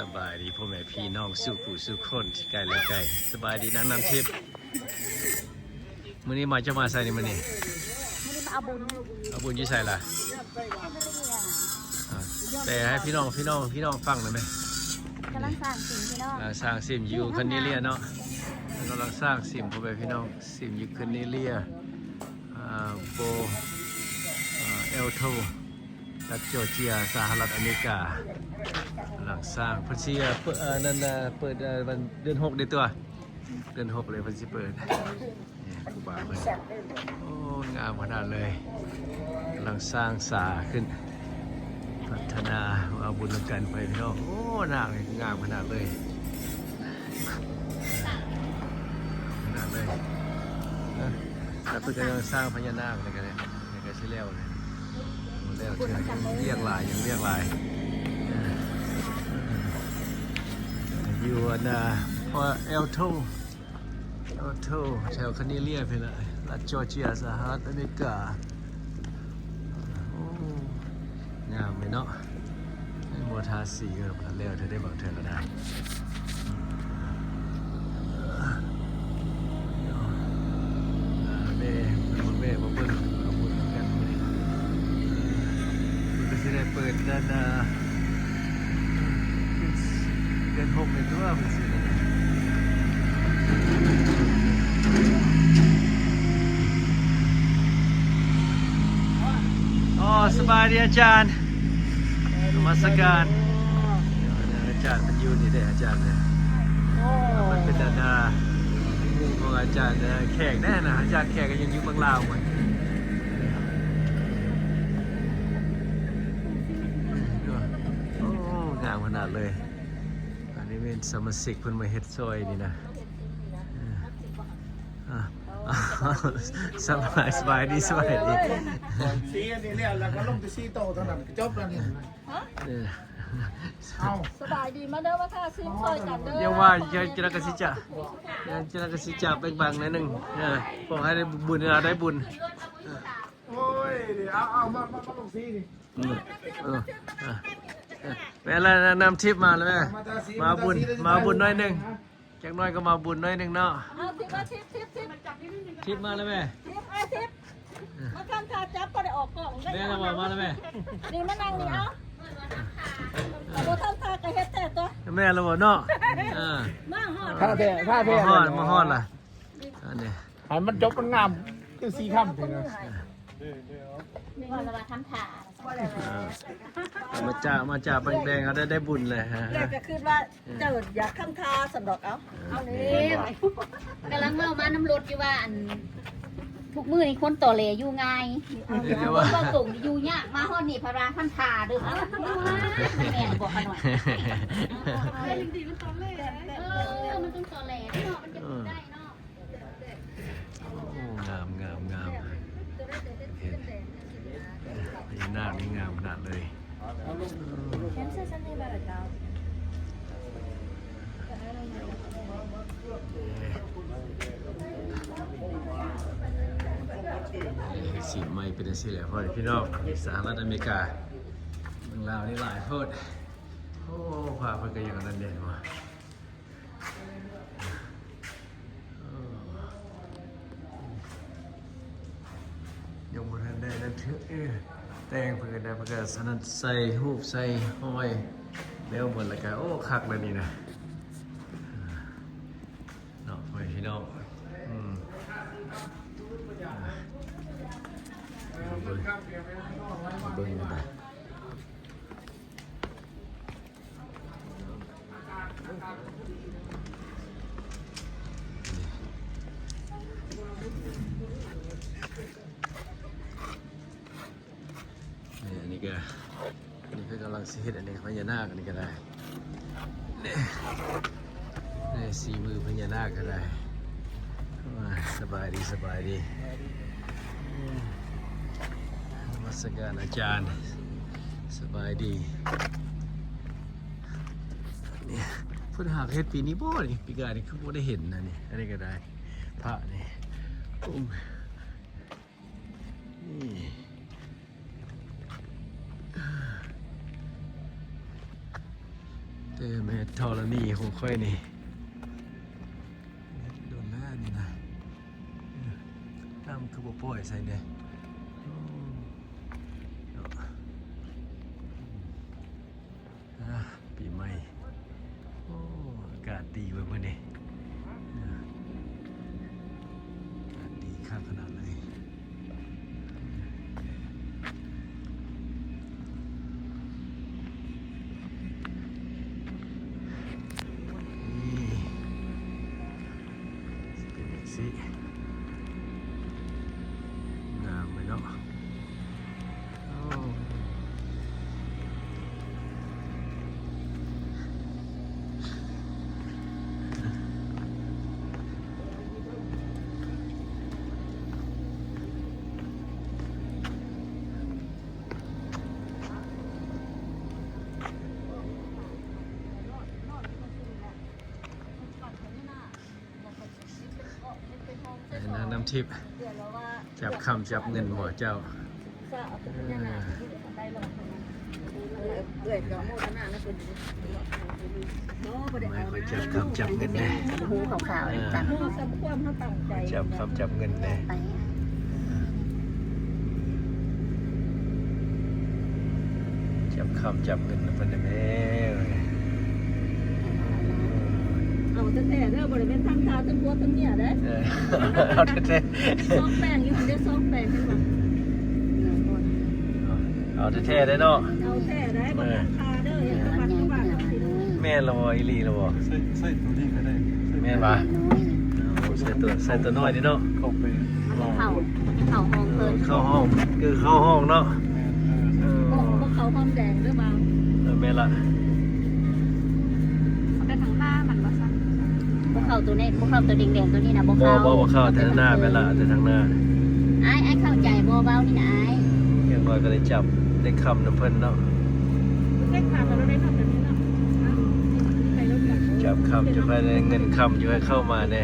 ສະບາຍດີພໍ່ແມ່ພີ່ນ້ອງສູ່ຜູ້ສູ່ຄົນທີ່ໃກ້ແລະໄກ. ສະບາຍດີນາງນ້ຳທິບ. ມື້ນີ້ມາ ເຈົ້າມາໃສນີ້ມື້ນີ້? ມື້ນີ້ມາເອົາບຸນ. ເອົາບຸນຢູ່ໃສລະ? ອ່າ ແປໃຫ້ພີ່ນ້ອງ ພີ່ນ້ອງ ພີ່ນ້ອງຟັງໄດ້ໄໝ? ກຳລັງສ້າງສິມພີ່ນ້ອງ. ກຳລັງສ້າງສິມຢູ່ຄາເນເລຍເນາະ. ກຳລັງສ້າງສິມ ພໍ່ແມ່ພີ່ນ້ອງ. ສິມຢູ່ຄາເນເລຍ ອ່າ ໂບ ອ່າ ແອວໂທ ລັດຈໍເຈຍ ສະຫະລັດອາເມລິກາ. ກຳລັງສ້າງ ເພິ່ນຊິເປີດ ເອີ ນັ້ນ ເປີດ ເອີ ວັນເດືອນຫົກເດ້ຕົວະ. ເດືອນຫົກເລີຍເພິ່ນຊິເປີດ. ນີ້ຄູບາເພິ່ນ. ໂອ້ ງາມຂະໜາດເລີຍ. ກຳລັງສ້າງສາຂຶ້ນ ພັດທະນາ. ເອົາບຸນນຳກັນໄປພີ່ນ້ອງ. ໂອ້ ນາງນີ້ງາມຂະໜາດເລີຍ. ຂະໜາດເລີຍ. ແລ້ວເພິ່ນກຳລັງສ້າງພະຍານາກນີ້ກະໄດ້ ນີ້ກະຊິແລ້ວແລ້ວ. ແລ້ວເທື່ອ ຍັງວຽກຫຼາຍ ຍັງວຽກຫຼາຍ. ຢູ່ອັນນ່າ ແອວໂທ ແອວໂທ ແຖວຄາເນເລຍພຸ້ນລະ ລັດຈໍເຈຍ ສະຫະລັດອາເມລິກາ. ໂອ້ ງາມເລີຍເນາະ. ຍັງບໍ່ທາສີ ເອີ ບໍ່ທັນແລ້ວເທື່ອໃດ ບາງເທື່ອກະໄດ້. ແມ່ ແມ່ມາເບິ່ງ ເອົາບຸນນຳກັນມື້ນີ້. ເພິ່ນກະຊິໄດ້ເປີດເດືອນ ເອີ ເດືອນຫົກເລີຍຕົວະ ເພິ່ນຊິໄດ້. ອໍ ສະບາຍດີອາຈານ. ນະມັດສະການ. ອາຈານເພິ່ນຢູ່ນີ້ເດ້ ອາຈານເດ້. ໂອ້ ເພິ່ນເປັນອັນນ່າ ໝູ່ຂອງອາຈານແຂກແດ່ນະ. ອາຈານແຂກກະຍັງຢູ່ເມືອງລາວໝົດ. ໂອ້ ງາມຂະໜາດເລີຍ. ອັນນີ້ແມ່ນສະມາຊິກເພິ່ນມາເຮັດຊ່ອຍນີ້ນະ. ອ່າ ສະບາຍ ສະບາຍດີ ສະບາຍດີ. ສີອັນນີ້ແລ້ວ ແລ້ວກະລົງແຕ່ສີໂຕເທົ່ານັ້ນ ກະຈົບແລ້ວນີ້. ເອີ ເອົາ ສະບາຍດີ ມາເດີ ມາທາຊີມຊ່ອຍກັນເດີ. ຢ່າວ່າ ຢ່າ ຈັ່ງໃດກະຊິຈະ ຢ່າ ຈັ່ງໃດກະຊິຈະເປັນບັງໜ້ອຍໜຶ່ງ. ເອີ ຂໍໃຫ້ໄດ້ບຸນ ໄດ້ບຸນ. ໂອ້ຍ ເອົາ ເອົາ ມາ ມາ ມາລົງສີນີ້. ອືມ ເອີ ເອີ ແມ່ນລະ ນ້ຳທິບມາລະແມ່. ມາບຸນ ມາບຸນໜ້ອຍໜຶ່ງ. ຈັກໜ້ອຍກະມາບຸນໜ້ອຍໜຶ່ງເນາະ. ເອົາ ທິບມາ ທິບ ທິບ ທິບ ທິບມາລະແມ່. ທິບ ເອົາ ທິບ ມາທຳທ່າຈັບ ພໍໄດ້ອອກກ້ອງໄດ້. ແມ່ນລະບໍ່ ມາລະແມ່. ນີ້ມານັ່ງນີ້ເອົາ. ບໍ່ທຳທ່າກະເຮັດແທ້ຕົວະ. ແມ່ນລະບໍ່ເນາະ. ເອີ ມາຮອດ ທ່າແທ້ ທ່າແທ້. ມາຮອດ ມາຮອດລະ. ອັນນີ້ ໃຫ້ມັນຈົບມັນງາມ ຄືສີ່ຄຳນີ້ນະ. ວ່າລະວ່າທຳທ່າ ເອີ ມາຈາກ ມາຈາກແປງແດງ ເຮົາໄດ້ ໄດ້ບຸນແລ້ວ. ແລ້ວກະຄິດວ່າ ເຈົ້າຢາກທຳທ່າຊັ້ນດອກ. ເອົາ ເອົາແລ້ວ ກຳລັງເວົ້າມານຳລົດຢູ່ວ່າ ອັນ ທຸກມື້ນີ້ຄົນຕໍແຫຼຢູ່ງ່າຍ. ເອີ ຄົນເວົ້າຕົງນີ້ຢູ່ຍາກ ມາຮອດນີ້ພັດວ່າທຳທ່າເດີ້. ເອົ້າ ແມ່ນບໍ່ຂະນ້ອຍ? ເອີ ມັນຕ້ອງຕໍແຫຼເນາະ ມັນຈຶ່ງໄດ້ເນາະ. ໂອ້ ງາມ ງາມ ງາມ. ເຫັນ ພະຍານາກນີ້ງາມຂະໜາດເລີຍ. ສີໃໝ່ເປັນຈັ່ງຊີ້ແຫຼະ ພໍ່ແມ່ພີ່ນ້ອງ. ສະຫະລັດອາເມລິກາ ເມືອງລາວນີ້ຫຼາຍໂພດ. ໂອ້ ພະເພິ່ນກະຍັງອັນນັ້ນເດ້ ເຫັນບໍ່? ຍັງບໍ່ທັນໄດ້ນັ້ນເທື່ອ. ເອີ ແຕ່ງເພິ່ນກະໄດ້ ເພິ່ນກະສະນັ້ນ ໃສ່ຮູບໃສ່ຫ້ອຍແລ້ວໝົດລະກະ. ໂອ້ ຄັກລະນີ້ນະ ເນາະ ພໍ່ແມ່ພີ່ນ້ອງ. ອືມ ເບິ່ງ ເບິ່ງກັນໄປ. ນີ້ ອັນນີ້ກະ ອັນນີ້ເພິ່ນກຳລັງຊິເຮັດ ອັນນີ້ພະຍານາກ ອັນນີ້ກະໄດ້. ນີ້ ນີ້ ສີມືພະຍານາກກະໄດ້. ສະບາຍດີ ສະບາຍດີ. ນະມັດສະການອາຈານ. ສະບາຍດີ. ນີ້ ເພິ່ນຫາກເຮັດປີນີ້ບໍ່ນີ້? ປີກາຍນີ້ຄືບໍ່ໄດ້ເຫັນນະນີ້. ອັນນີ້ກະໄດ້ ພະນີ້ ໂອ້ ນີ້ ໂອ້ ງາມ ງາມ ງາມ. ເອີ ແມ່ທໍລະນີຂອງຂ້ອຍນີ້ ເຮັດດົນແລ້ວນີ້ນະ ເອີ ນ້ຳຄືບໍ່ປ່ອຍໃສ່ແດ່ ໂອ້ ເນາະ ອາ ປີໃໝ່ ໂອ້ ອາກາດດີເວີຍມື້ນີ້ ເອີ ອາກາດດີຄັກຂະໜາດເລີຍ. ນີ້ ຊິເປັນຈັ່ງຊີ້ ງາມເລີຍເນາະ ໂອ້. ນາງນ້ຳທິບ ຈັບຄຳຈັບເງິນບໍ່ເຈົ້າ? ເອີ ເອື້ອຍກໍໂມທະນານຳເພິ່ນ ມາໃຫ້ຂ້ອຍຈັບຄຳຈັບເງິນແດ່ ຮູ້ຂ່າວໆ ເອີ ນຳກັນ ຮູ້ສ່ຳຄວາມເຮົາຕັ້ງໃຈ ຈັບຄຳຈັບເງິນແດ່ ໄປ ຈັບຄຳຈັບເງິນນຳເພິ່ນແດ່ແມ່. ເອົາແທ້ໆເດີ ບໍ່ໄດ້ແມ່ນທັງຂ້າວທັງຜົວທັງເມຍເດ້ ເອີ ເອົາແທ້ໆ ຊອງແປ້ງຢູ່ຫັ້ນເດ້ ຊອງແປ້ງເຫັນບໍ່ ເອົາແທ້ໆເດ້ເນາະ ເອົາແທ້ໄດ໋ ບໍ່ທັງຄ່າເດີ ເຮັດກັບວັດຄືບ້ານເຮົາຊິ ແມ່ນລະບໍ່ ອີ່ຫຼີລະບໍ່ ໃສ່ ໃສ່ໂຕນີ້ກໍໄດ້ ແມ່ນຫວາ ໂອ້ ໃສ່ໂຕ ໃສ່ໂຕນ້ອຍນີ້ເນາະ ເຂົ້າໄປ ເຂົ້າ ເຂົ້າຫ້ອງເພິ່ນ ເຂົ້າຫ້ອງ ຄືເຂົ້າຫ້ອງເນາະ ເອີ ບໍ່ ບໍ່ເຂົ້າຫ້ອງແດງເດີບ່າວ ເອີ ແມ່ນລະ ເອົາແຕ່ທາງໜ້າມັນວ່າຊັ້ນ ບໍ່ເຂົ້າໂຕນີ້ ບໍ່ເຂົ້າໂຕແດງໆໂຕນີ້ນະ ບໍ່ ບໍ່ ເຂົ້າ ບໍ່ ບໍ່ເຂົ້າ ແຕ່ທາງໜ້າແມ່ນລະ ແຕ່ທາງໜ້າ ອ້າຍ ອ້າຍເຂົ້າໃຈບໍ່ ເວົ້ານີ້ນະອ້າຍ ຢ່າງໜ້ອຍກໍໄດ້ຈັບໄດ້ຄຳນຳເພິ່ນເນາະ ຈັບຄຳ ຈະໄດ້ເງິນຄຳ ຈະໄດ້ເຂົ້າມາແດ່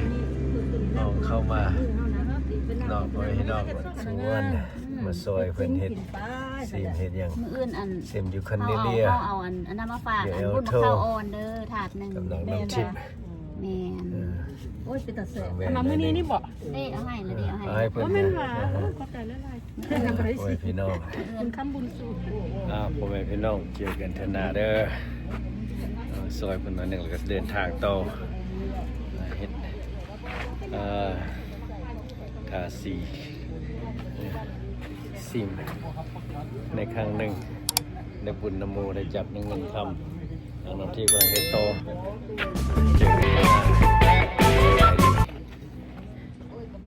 ເອົາເຂົ້າມາເນາະ ພໍ່ແມ່ພີ່ນ້ອງ ຊວນມາຊ່ອຍເພິ່ນເຮັດ ຊິມເຮັດຫຍັງ ມື້ອື່ນອັນ ຊິມຢູ່ຄັນເນເລຍ ເຮົາເອົາ ເຮົາເອົາອັນ ອັນນັ້ນມາຝາກ ອັນບຸນໝາກເຂົ້າອ່ອນເດີ ຖາດໜຶ່ງ ກຳລັງນຳທິບ ແມ່ນ ເອີ ໂອ້ຍ ເປັນຕາແຊບ ເອົາມາມື້ນີ້ນີ້ບໍ? ເດ້ ເອົາໃຫ້ລະເດ້ ເອົາໃຫ້ ເອົາໃຫ້ເພິ່ນ ບໍ່ແມ່ນຫວາ ເອີ ໂອ້ຍ ຂອບໃຈຫຼາຍໆ ໂອ້ຍ ພີ່ນ້ອງ ບຸນຄຳບຸນສູງ ອ່າ ພໍ່ແມ່ພີ່ນ້ອງ ເຈີກັນເທື່ອໜ້າເດີ ເອີ ຊ່ອຍເພິ່ນໜ້ອຍໜຶ່ງ ແລ້ວກໍເດີນທາງຕໍ່ ເຮັດ ອ່າ ທາສີ ຊິມໃນຄັ້ງໜຶ່ງ ໄດ້ບຸນນຳໝູ່ ໄດ້ຈັບໄດ້ເງິນຄຳ ທາງນຳທີ່ກຳລັງເຮັດຕໍ່